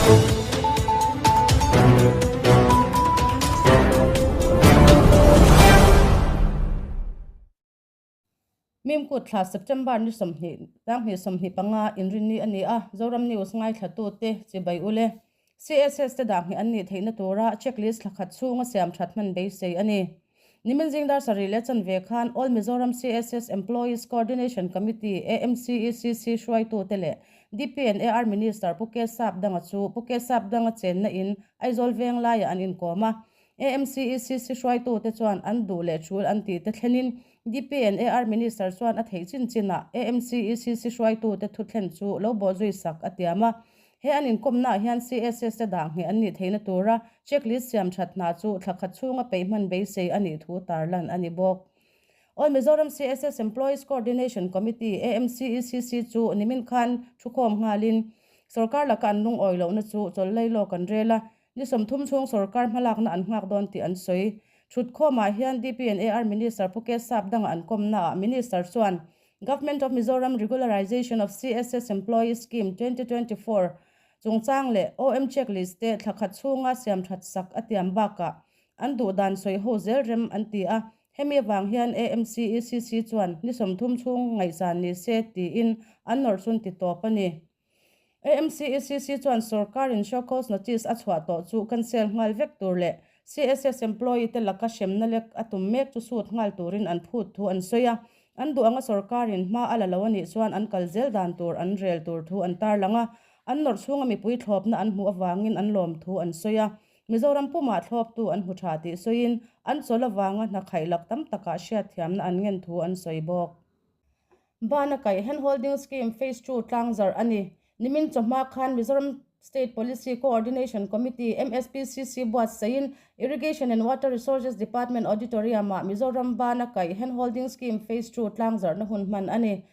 Mimkut thla September ni 20 tanghnih 25 inrinni a ni a, Zoram News ngaithlatute chibai ule. CSS te dah hnih an nih theihna tura checklist thla khat chhunga siam that hman beisei a ni. Nimin zing dar sarih leh chanve khan All Mizoram CSS Employees Coordination Committee, AMCECC, hruaitute leh DPNAR Minister Pu K Sapdanga chu Pu K Sapdanga chenna in Aizawl Venglaiah an inkawm a. AMCECC hruaitute chuan an duh leh tul an tih te thlenin DPNAR Minister chuan a theih chin chinah AMCECC hruaitute thu thlen chu lo bawhzui sak a tiam a. He an inkawmnaah hian CSS te dah ngheh an nih theihna tura checklist siam that hna chu thla khat chhunga peih hman beisei a nih thu tarlan a ni bawk. All Mizoram CSS Employees Coordination Committee, AMCECC, chu nimin khan thukhawm nghalin sorkar laka an lungawi lohna chu chawlh lei lawk an rel a, ni 30 chhung sorkar hmalakna an nghak dawn tih an sawi. Thutkhawmah hian DPNAR Minister Pu K Sapdanga an kawmnaah Minister chuan Government of Mizoram Regularization of CSS Employee Scheme 2024 chungchang leh OM checklist te thla khat chhunga siam that sak a tiam bakah an duh dan sawi ho zel rem an ti a, hemi avang hian AMCECC chuan ni 30 chhung ngaihsan ni se tiin an nawrh chun ti tawp a ni. AMCECC chuan sorkarin show cause notice a chhuah tawh chu cancel nghal vek tur leh CSS employee te laka hremna lek a tum mek chu sut nghal turin an phut thu an sawi a. An duh anga sorkarin hma a la lo a nih chuan an kal zel dan tur an rel tur thu an tarlang a, an nawrh chhunga mipui thlawpna an hmuh avangin an lawm thu an sawi a. Mizoram pumah thlawptu an hmu tha tih sawiin an chawl avanga hna khaihlak tam takah hriatthiamna an ngen thu an sawi bawk. Bana kaih Handholding Scheme Phase 2 tlangzarh a ni. Nimin chawhma khan Mizoram State Policy Coordination Committee, MSPCC, buatsaihin Irrigation and Water Resources Department Auditorium-ah Mizoram Bana kaih Handholding Scheme Phase 2 tlangzarhna hun hman a ni.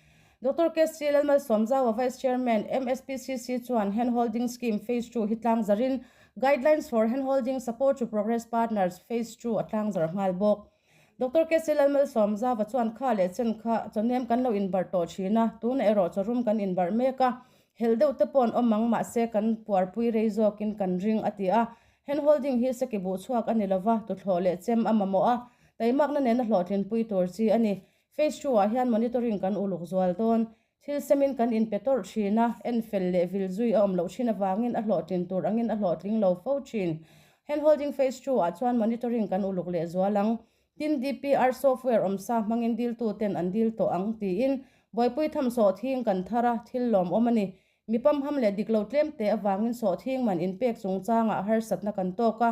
Doctor KC Lalmalsawmzaua Vice Chairman, MSPCC chuan Handholding Scheme Phase 2 hi tlangzarhin Guidelines for Handholding Support to Progress Partners Phase 2 a tlangzarh nghal bawk. Doctor KC Lalmalsawmzava chuan kha leh chen kha chawhnem kan lo inbarh tawh thin a, tunah erawh chawrum kan inbarh mek a, helh deuh te pawh an awm ang mahse kan puarpui rei zawkin kan ring a ti a. Hand holding hi seki buh chhuak a ni lova, tuthlawh leh chem a mamawh a, taimakna nena hlawhtlinpui tur chi a ni. Phase 2 ah hian monitoring kan uluk zual dawn. Thil semin kan inpe tawrh thin a, enfel leh vil zui a awm loh thin avangin a hlawhtlin tur angin a hlawhtling lo fo thin. Hand holding phase 2 ah chuan monitoring kan uluk leh zual ang. Tin, DPR software awmsa hmangin diltu ten an dil tawh ang tiin buaipui tham sawhthing kan thar a, thil lawmawm a ni. Mi pamham leh dik lo tlem te avangin sawhthing man inpek chungchangah harsatna kan tawk a,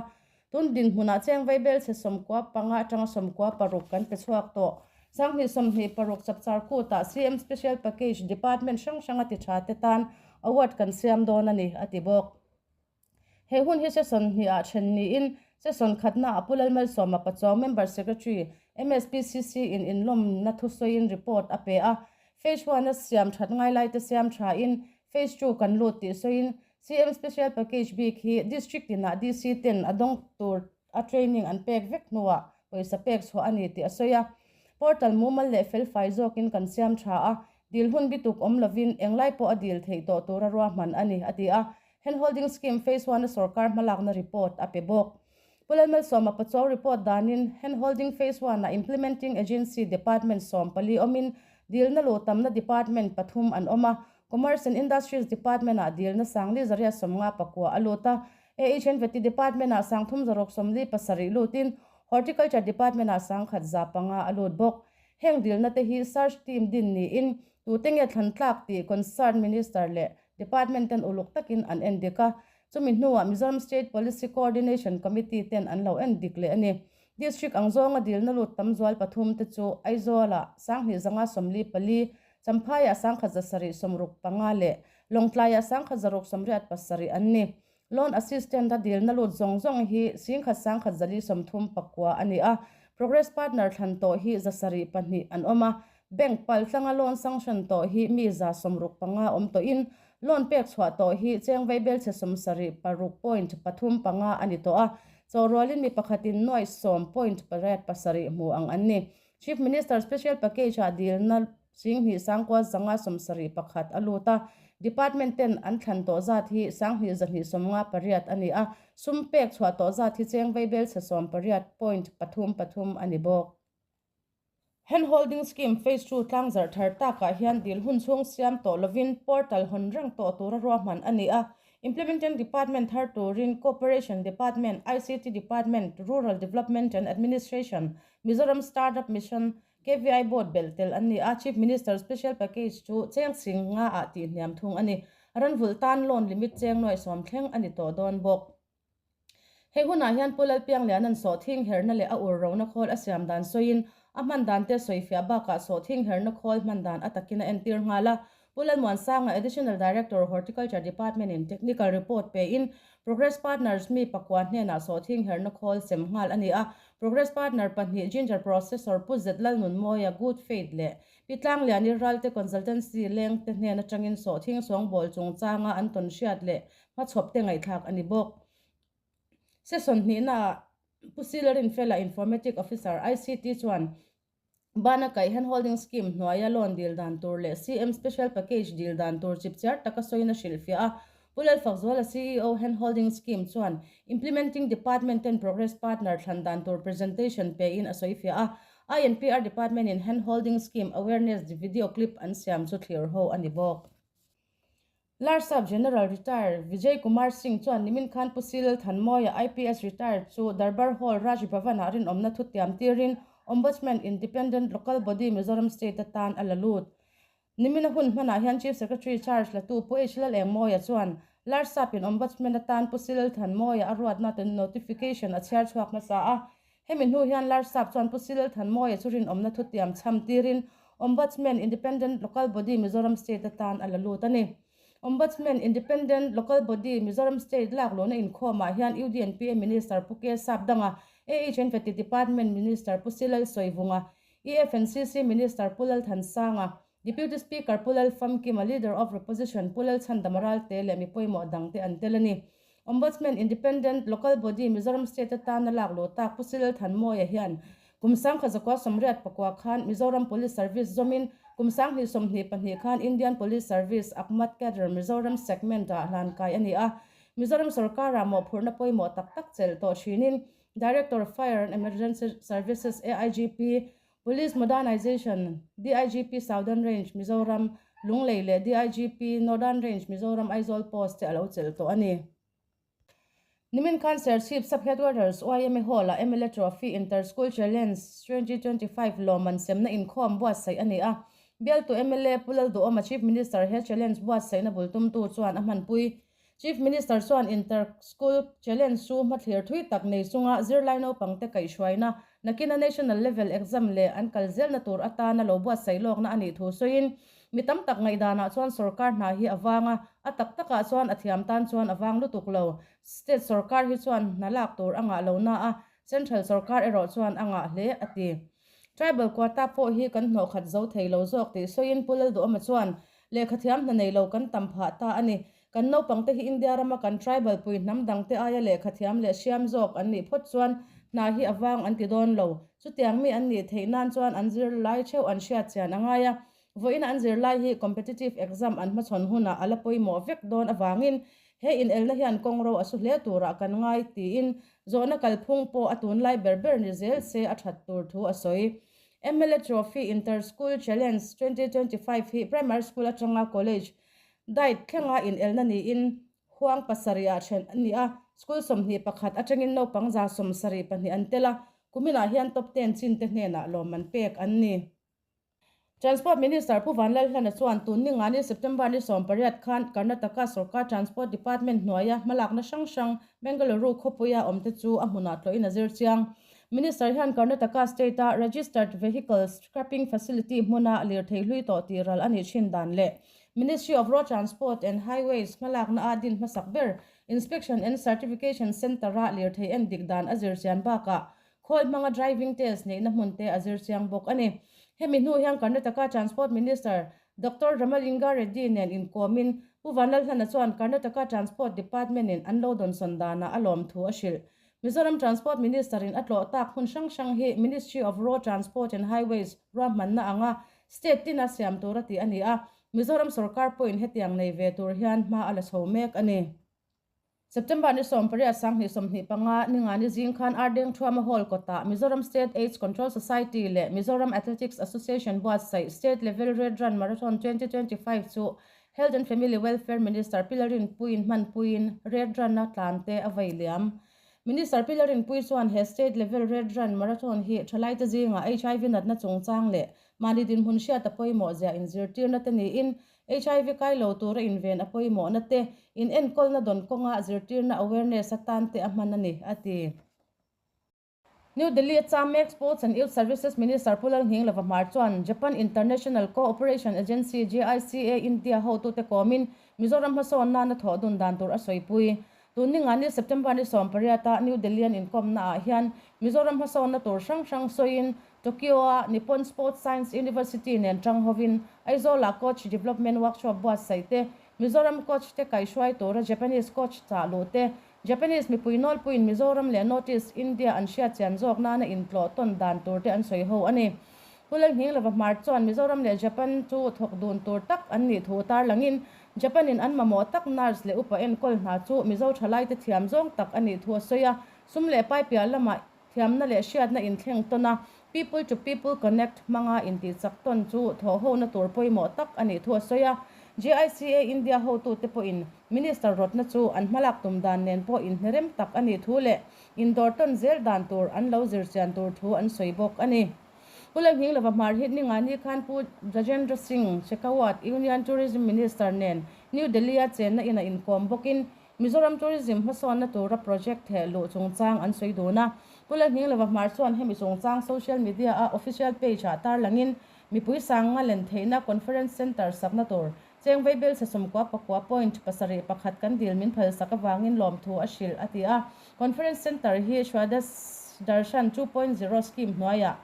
Tun dinhmunah cheng vaibelchhe 95 atanga 96 kan pe chhuak tawh. 2026 chapchar kutah CM Special Package Department hrang hranga ti tha te tan award kan siam dawn a ni, a ti bawk. He hun hi session hnihah then niin session khatnaah Pu Lalmalsawma Pachuau Member Secretary, MSPCC in inlawmna thusawiin report a pe a. Phase one a siam that ngai laite siam thain Phase 2 kan lut tih sawiin CM Special Package bik hi District tinah DC ten a dawng tur a training an pek vek hnuah pawisa pek chhuah a ni tih a sawi a. Portal mumal leh felfai zawkin kan siam tha a, dil hun bituk awm lovin englai pawh a dil theih tawh tura ruahman a ni, a ti a. Handholding Scheme Phase One a sorkar hmalakna report a pe bawk. Pu Lalmalsawma Pachuau report danin Handholding Phase One ah Implementing Agency Department 14 awmin dilna luh tamna Department pathum an awm a, Commerce and Industries Department ah dilna 4159 a lut a, AHNVT Department ah 3647 lutin Horticulture Department ah 1105 a lut bawk. Heng dilna te hi search team din niin tute nge thlan tlak tih concern Minister leh Department ten uluk takin an en dik a, chumi hnuah Mizoram State Policy Coordination Committee ten an lo en dik leh a ni. District ang zawnga dilna lut tam zual pathum te chu Aizawl ah 2144, Champhaiah 1765 leh Lawngtlaiah 1687 an ni. Loan Assistant a dilna lut zawng zawng hi 11,139 a ni a, Progress Partner thlan tawh hi 702 an awm a, Bank pal tlanga loan sanction tawh hi mi 65 awm tawhin loan pek chhuah tawh hi cheng vaibelchhe 76.35 a ni tawh a, chawhrualin mi pakhatin nuai 10.87 hmu ang an ni. Chief Minister Special Package ah dilna 29,571 a lut a. Department ten an thlan tawh zat hi 2258 a ni a, sum pek chhuah tawh zat hi cheng vaibelchhe 18.33 a ni bawk. Hand Holding Scheme Phase Two tlangzarh thar takah hian dil hun chhung siam tawh lovin portal hawn reng tawh tura ruahman a ni a. Implementing Department thar turin Cooperation Department, ICT Department, Rural Development and Administration, Mizoram Startup Mission, KVI Board belh tel an ni a, Chief Minister Special Package chu cheng sing nga ah tih hniam thung a ni. Ran vulh tan loan limit cheng nuai sawm thleng a ni tawh dawn bawk. Hei hunah hian Pu Lalpiangliana'n sawhthing herna leh a ur rona khawl a siam dan sawiin a hman dan te sawifiah bakah sawhthing herna khawl hman dan a takin a entir nghal a. Pu Lalmuansanga, Additional Director, Horticulture Department in Technical Report pein Progress Partners mi pakua hnenah sawhthing herna khawl sem nghal a ni a. Progress Partner pahnih Ginger Processor Pu Zet Lalnunmawia, Good Faith leh Pi Tlangliani Ralte Consultancy leng te hnen atangin sawhthing sawngbawl chungchanga an tawn hriat leh hmachhawp te ngaihthlak a ni bawk. Session hnihnaah Pu Sila Rinfela, Informatic Officer, ICT chuan Bana kaih Hand Holding Scheme hnuaia loan dil dan tur leh CM Special Package dil dan tur chipchiar taka sawiin a hrilhfiah a. Pu Lalfakzuala CEO Hand Holding Scheme chuan Implementing Department ten Progress Partner thlan dan tur presentation pein a sawifiah a. INPR Department in Hand Holding Scheme Awareness video clip an siam chu thlir ho a ni bawk. Larsap General Retired Vijay Kumar Singh chuan nimin khan Pu C Lalthanmawia IPS Retired chu Darbar Hall Raj Bhavan-ah rinawmna thu tiam tirin Ombudsman Independent Local Body Mizoram State atan a la lut. Nimina hun hmanah hian Chief Secretary charge latu Pu H Lalengmawia chuan Larsap-in Ombudsman atan Pu C Lalthanmawia a ruatna notification a chhiar chhuak hmasa a. Hemi hnu hian Larsap chuan Pu C Lalthanmawia chu rinawmna thu tiam chham tirin Ombudsman, Independent Local Body, Mizoram State atan a la lut a ni. Ombudsman, Independent Local Body, Mizoram State lak lohna inkhawmah hian UDNPA Minister Pu K Sapdanga, AHNFT Department Minister Pu C Lalsawivunga, EFNCC Minister Pu Lalthansanga, Deputy Speaker Pu Lalfamkima, Leader of Opposition Pu Lalchhandama Ralte leh mi pawimawh dangte an tel a ni. Ombudsman Independent Local Body Mizoram State atana lak luh tak Pu Silal Thanmawia hian kum 1999 khan Mizoram Police Service zawmin kum 2022 khan Indian Police Service Akmat Cadre Mizoram Segment ah hlan kai a ni a. Mizoram sorkara mawhphurhna pawimawh tak tak chelh tawh thinin Director Fire and Emergency Services AIGP Police Modernization, DIGP Southern Range, Mizoram, Lunglei leh DIGP Northern Range, Mizoram, Aizawl post te a lo chelh tawh a ni. Nimin khan Serchhip Sub-Headquarters YMA Hall-ah mla Trophy Inter School Challenge 2025 lawmman semna inkhawm buatsaih a ni a. Bialtu mla Pu Lalduhawma Chief Minister he challenge buatsaihna bul tumtu chuan a hmanpui. Chief Minister chuan Inter School Challenge chu hmathlir thui tak nei chunga zirlai naupangte kaihhruaina, nakina National Level Exam leh an kal zelna tur atana lo buatsaih lawkna a nih thu sawiin, mi tam tak ngaihdanah chuan sorkar hna hi a vang a, a tak takah chuan a thiam tan chuan a vang lutuk lo. State sorkar hi chuan hna lak tur a ngah lo na a, Central sorkar erawh chuan a ngah hle, a ti. Tribal quota pawh hi kan hnawhkhat zo thei lo zawk tih sawiin Pu Lalduhawma chuan, Lehkhathiam hna nei lo kan tam phah ta a ni. Kan naupangte hi India rama kan tribal pui hnam dangte aia lehkhathiam leh hriam zawk an nih phawt chuan hna hi a vang an ti dawn lo. Chutiang mi an nih theih nan chuan an zirlai theuh an hriat chian a ngai a. Vawiina an zirlai hi competitive exam an hmachhawn hunah a la pawimawh vek dawn avangin he inelna hian kawngro a su hle turah kan ngai tiin zawhna kalphung pawh a tunlai ber ber ni zel se a that tur thu a sawi. Mla Trophy Inter School Challenge 2025 hi Primary School atanga College Diet thlenga inelna niin huang pasarihah then a ni a, school 21 atangin naupang 72 an tel a, kuminah hian top ten chin te hnenah lawmman pek an ni. Transport Minister Pu Vanlalhlana chuan tun ni ngani September ni 18 khan Karnataka sorkar Transport Department hnuaia hmalakna hrang hrang Bengaluru khawpuia awmte chu a hmunah tlawhin a zir chiang. Minister hian Karnataka State-a Registered Vehicle Scrapping Facility hmuna lirthei hlui tawh tih ral a nih thin dan leh Ministry of Road Transport and Highways hmalakna a din hmasak ber Inspection and Certification Centre-a lirthei en dik dan a zir chian bakah Khawl hmanga driving test neihna hmun te a zir chiang bawk a ni. Hemi hnu hian Karnataka Transport Minister Doctor Ramalinga Reddy nen inkawmin Pu Vanlalhlana chuan Karnataka Transport Department-in an lo dawnsawn danah a lawm thu a hrilh. Mizoram Transport Minister-in a tlawh tak hmun hrang hrang hi Ministry of Road Transport and Highways ruahmanna anga state tina siam tur a tih a ni a. Mizoram sorkar pawhin hetiang nei ve tur hian hma a la chho mek a ni. September ni 18 2025 ningani zing khan Ardeng Thuama Hall kawtah Mizoram State Aids Control Society leh Mizoram Athletics Association buatsaih State Level Red Run Marathon 2025 chu Health and Family Welfare Minister Pi Larinpuiin hmanpuiin Red Run-a tlante a vei liam. Minister Pi Larinpui chuan he State Level Red Run Marathon hi thalaite zingah HIV natna chungchang leh mahni dinhmun hriat a pawimawh zia inzirtirna te niin HIV kai lo tura inven a pawimawhna te, inenkawlna dawn kawnga zirtirna awareness atan te a hman a ni, a ti. New Delhi a cham mek Sports and Youth Services Minister Pu Lalnghing Lovahmar chuan Japan International Co-operation Agency, JICA, India hotute kawmin Mizoram hmasawn nana thawh dun dan tur a sawipui. Tun ni ngani September ni 18 a New Delhi an inkawmna ah hian Mizoram hmasawnna tur hrang hrang sawiin Tokyo-a Nippon Sports Science University nen tang hovin Aizawl-ah Coach Development Workshop buatsaih te, Mizoram coach te kaihruai tura Japanese coach chah luh te, Japanese mipui nawlpuiin Mizoram leh North East India an hriatchian zawk nana intlawh tawn dan tur te an sawi ho a ni. Pu Lalnghinglova Hmar chuan Mizoram leh Japan chu thawk dun tur tak an nih thu tarlangin Japan-in an mamawh tak nurse leh upa enkawl hna chu Mizo thalaite thiam zawng tak a nih thu a sawi a, sum leh pai piah lamah thiamna leh hriatna inthleng tawn a, people to people connect hmanga intihchak tawn chu thawhhona tur pawimawh tak a nih thu a sawi a. JICA India hotute pawhin Minister rawtna chu an hmalak tum dan nen pawh inhnerem tak a nih thu leh indawr tawn zel dan tur an lo zirchian tur thu an sawi bawk a ni. Pu Lalnghinglova Hmar hi ningani khan Pu Gajendra Singh Shekhawat, Union Tourism Minister nen New Delhi-a chenna inah inkawm bawkin Mizoram Tourism hmasawnna tura project theh luh chungchang an sawi dun a. Pu Lalnghinglova Hmar chuan hemi chungchang social media-a official page-ah tarlangin mipui sanga len theihna conference centre sakna tur cheng vaibel chhe 99.71 kan dil min phalsak avangin lawmthu a hrilh a ti a. Conference centre hi Swadesh Darshan 2.0 scheme hnuaiah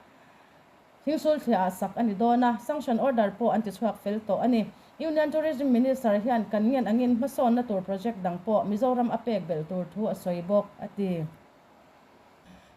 Thingsul thliah ah sak a ni dawn a, sanction order pawh an ti chhuak fel tawh a ni. Union Tourism Minister hian kan ngen angin hmasawnna tur project dang pawh Mizoram a pek belh tur thu a sawi bawk, a ti.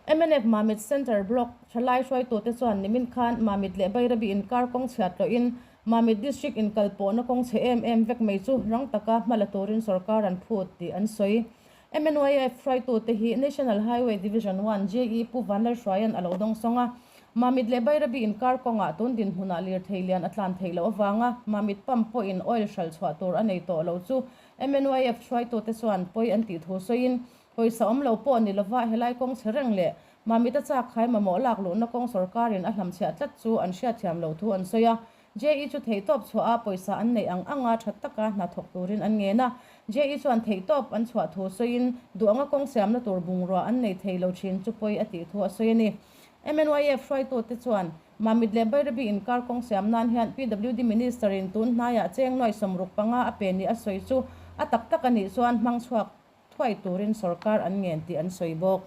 Mnf Mamit Centre Block thalai hruaitute chuan nimin khan Mamit leh Bairabi inkar kawng chhiat tlawhin Mamit District inkalpawhna kawng chhe em em vek mai chu rang taka hma la turin sorkar an phut tih an sawi. MNYF hruaitute hi National Highway Division One JE Pu Vanlalhruaia'n a lo dawngsawng a, Mamit leh Bairabi inkar kawngah tun dinhmunah lirthei lian a tlan theih loh avanga Mamit pump pawhin oil hralh chhuah tur a nei tawh lo chu MNYF hruaitute chuan pawi an tih thu sawiin pawisa awm lo pawh ni lova helai kawng chhe reng leh Mamit a chak khai mamawh lak luhna kawng sawrkarin a hlamchhiah tlat chu an hriatthiam loh thu an sawi a. JE chu theihtawp chhuah a pawisa an neih ang anga tha taka hna thawk turin an ngen a. JE chuan theihtawp an chhuah thu sawiin duh anga kawng siamna tur bungrua an nei thei lo thin chu pawi a tih thu a sawi a ni. MNYF hruaitute chuan Mamit leh Bairabi inkar kawng siam nan hian PWD Minister in tun hnaiah cheng nuai 65 a pe ni a sawi chu a tak tak a nih chuan hmang chhuak thuai turin sorkar an ngen tih an sawi bawk.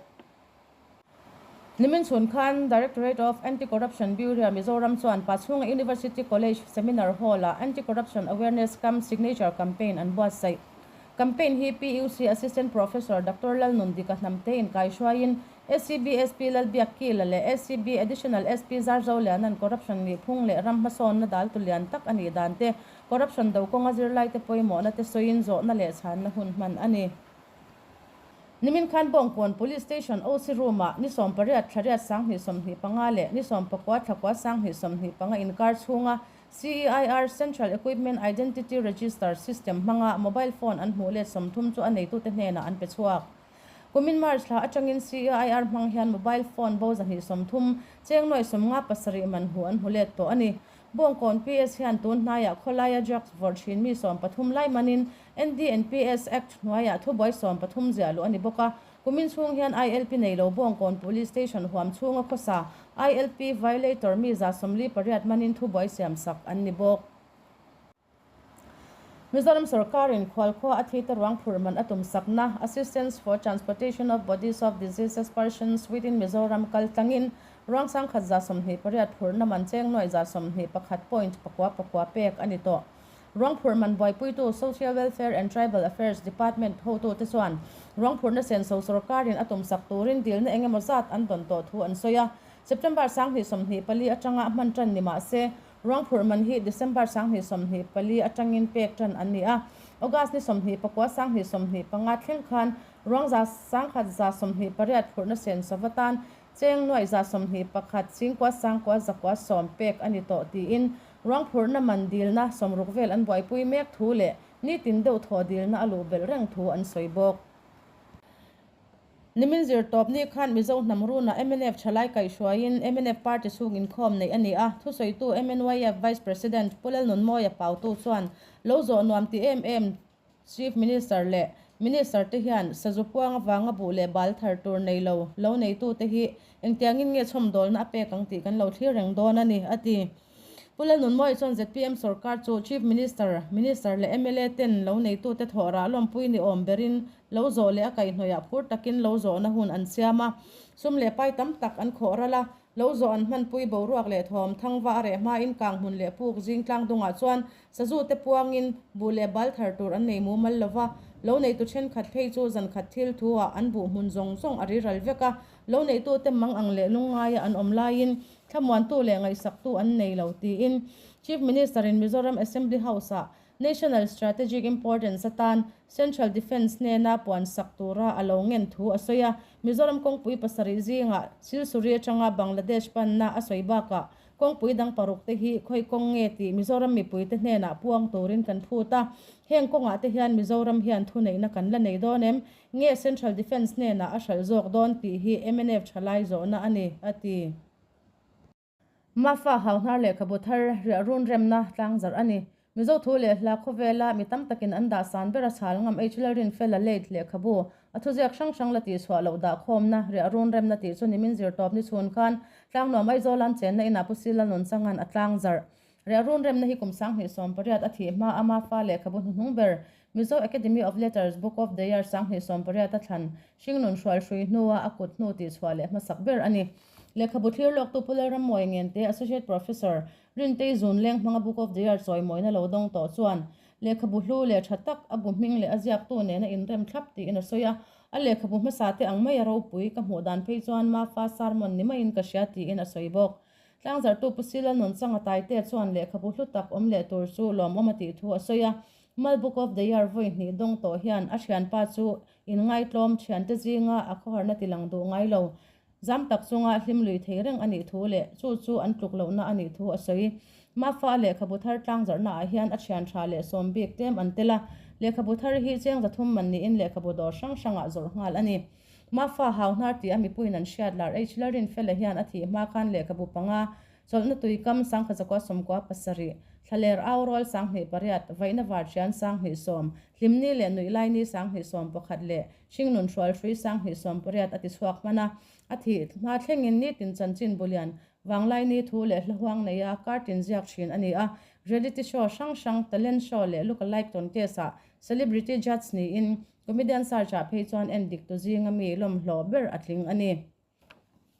Nimin chhun khan Directorate of Anti-Corruption Bureau Mizoram chuan Pachhunga University College Seminar Hall-ah Anti-Corruption Awareness Cum Signature Campaign an buatsaih. Campaign hi PUC Assistant Professor Doctor Lalnundika Hnamte inkaihruaiin SCB SP Lalbiakkila leh SCB Additional SP Zarzoliana'n corruption nihphung leh ram hmasawnna daltu lian tak a nih dan te, corruption do kawnga zirlaite pawimawhna te sawiin zawhna leh chhanna hun hman a ni. Nimin khan Bawngkawn Police Station OC Room-ah ni 18 thlariat 2025 leh ni 19 thlakua 2025 inkar chhunga CEIR, Central Equipment Identity Register, System hmanga mobile phone an hmuh let 30 chu a neitute hnenah an pe chhuak. Kumin March thla atangin CEIR hmang hian mobile phone bo 130, cheng nuai 57 man hmuh an hmu let tawh a ni. Bawngkawn PS hian tun hnaiah khawlaia drugs vawrh thin mi 13 lai manin NDNPS Act hnuaiah thubuai 13 ziah luh a ni bawk a, kumin chhung hian ILP nei lo Bawngkawn Police Station huam chhunga khawsa ILP violator mi 48 manin thubuai siamsak an ni bawk. Mizoram sorkarin khualkhua a thite ruang phurh man a tum sakna Assistance for Transportation of Bodies of Deceased Persons within Mizoram kal tlangin ruang 1128 phurhna man cheng nuai 121.99 pek a ni tawh. Ruang phurh man buaipuitu Social Welfare and Tribal Affairs Department hotute chuan ruang phurhna senso sorkarin a tum sak turin dilna eng emaw zat an dawn tawh thu an sawi a. September 2024 atanga hman tan ni mah se, Ruang phurh man hi December 2024 atangin pek tan an ni a. August ni 24 2025 thleng khan ruang 1128 phurhna senso atan cheng nuai 121 9 9 910 pek a ni tawh tiin ruang phurhna man dilna 60 vel an buaipui mek thu leh nitin deuh thaw dilna a luh belh reng thu an sawi bawk. Nimin zirtawp ni khan Mizo hnam runa mnf thalai kaihhruaiin mnf party chhung inkhawm neih a ni a, thusawitu MNYF Vice President Pu Lalnunmawia Pautu chuan lo zawh nuam ti em em Chief Minister leh Minister te hian sazu puang avanga buh leh bal thar tur nei lo lo neitute hi engtiangin nge chhawmdawlna a pek ang tih kan lo thlir reng dawn a ni, a ti. Pu Lalnunmawia chuan zpm sorkar chu Chief Minister, Minister leh mla ten lo neitute thawh rah lawmpui ni awm berin lo zawh leh a kaihhnawihah phur takin lo zawhna hun an siam a, sum leh pai tam tak an khawh ral a, lo zawh an hmanpui boruak leh thawm thangva a reh hmain kang hmun leh puk zing tlang dungah chuan sazu te puangin buh leh bal thar tur an nei mumal lo va, lo neitu thenkhat phei chu zankhat thil thu ah an buh hmun zawng zawng a riral vek a, lo neitute mang ang leh lungngaia an awm laiin thlamuantu leh ngaihsaktu an nei lo tiin Chief Minister in Mizoram Assembly House-ah National Strategic Importance atan Central Defence hnena puan sak tura a lo ngen thu a sawi a. Mizoram kawngpui pasarih zingah Silsuri atanga Bangladesh panna a sawi bakah kawngpui dang paruk te hi khawi kawng nge tih Mizoram mipuite hnenah puang turin kan phut a. Heng kawngah te hian Mizoram hian thuneihna kan la nei dawn em? Nge Central Defence hnenah a hralh zawk dawn tih hi mnf thalai zawhna a ni, a ti. Mafa Hauhnar lehkhabu thar riah run remna tlangzarh a ni. Mizo thu leh hla khawvela mi tam takin an dah san ber a chhal ngam H Lalrinfela late lehkhabu a thuziak hrang hrang la tihchhuah loh dah khawmna riah run remna tih chu nimin zirtawp ni chhun khan Tlangnuam Aizawl an chenna inah Pu Sila Nunchangan a tlangzarh. Riah run remna hi kum 2018 a thih hma a Mafa lehkhabu hnuhnung ber Mizo Academy of Letters Book of the Year 2018 a thlan hringnun hrual hrui hnua a kut hnu tihchhuah leh hmasak ber a ni. Lehkhabu thlir lawktu Pu Lalrammawi Ngente, Associate Professor, Rintei Zun Leng hmanga Book of the Year chawimawina lo dawng tawh chuan lehkhabu hlu leh tha tak a bu hming leh a ziaktu nena inrem thlap tiin a sawi a. A lehkhabu hmasa te ang mai a ropui ka hmuh dan phei chuan Mafa sermon ni maiin ka hria tiin a sawi bawk. Tlangzarhtu Pu Sila Nunchanga Taite chuan lehkhabu hlu tak awm leh tur chu lawmawm a tih thu a sawi a. Mal Book of the Year vawi hnih dawng tawh hian a thianpa chu inngaitlawm thiante zinga a khawharna tilang duh ngai lo. Zam tak chunga hlim lui thei reng a nih thu leh chu chu an tluk lohna a nih thu a sawi. Mafa a lehkhabu thar tlangzarhna ah hian a thian tha leh sawm bik tlem an tel a, lehkhabu thar hi cheng 300 man niin lehkhabu dawr hrang hrangah zawrh nghal a ni. Mafa Hauhnar tih a mipuiin an hriat lar H Lalrinfela hian a thih hma khan lehkhabu panga Chawlhna tuikam 1977, Thlaler au rual 28, Vaihna varṭian 2010, Hlimni leh Nuihlaini 2011 leh Hringnun hrualhrui 2018 a ti chhuak hman a. A thih hma thlengin nitin chanchin bulian Vanglaini thu leh hla huang neia kartin ziak thin a ni a. Reality show hrang hrang, talent show leh look-alike contest-ah celebrity judge niin comedian search-ah phei chuan en diktu zinga mi lawmhlawh ber a tling a ni.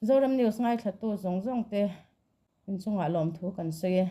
Zoram News ngaithlattu zawng zawng te inchungah lawmthu kan sawi e.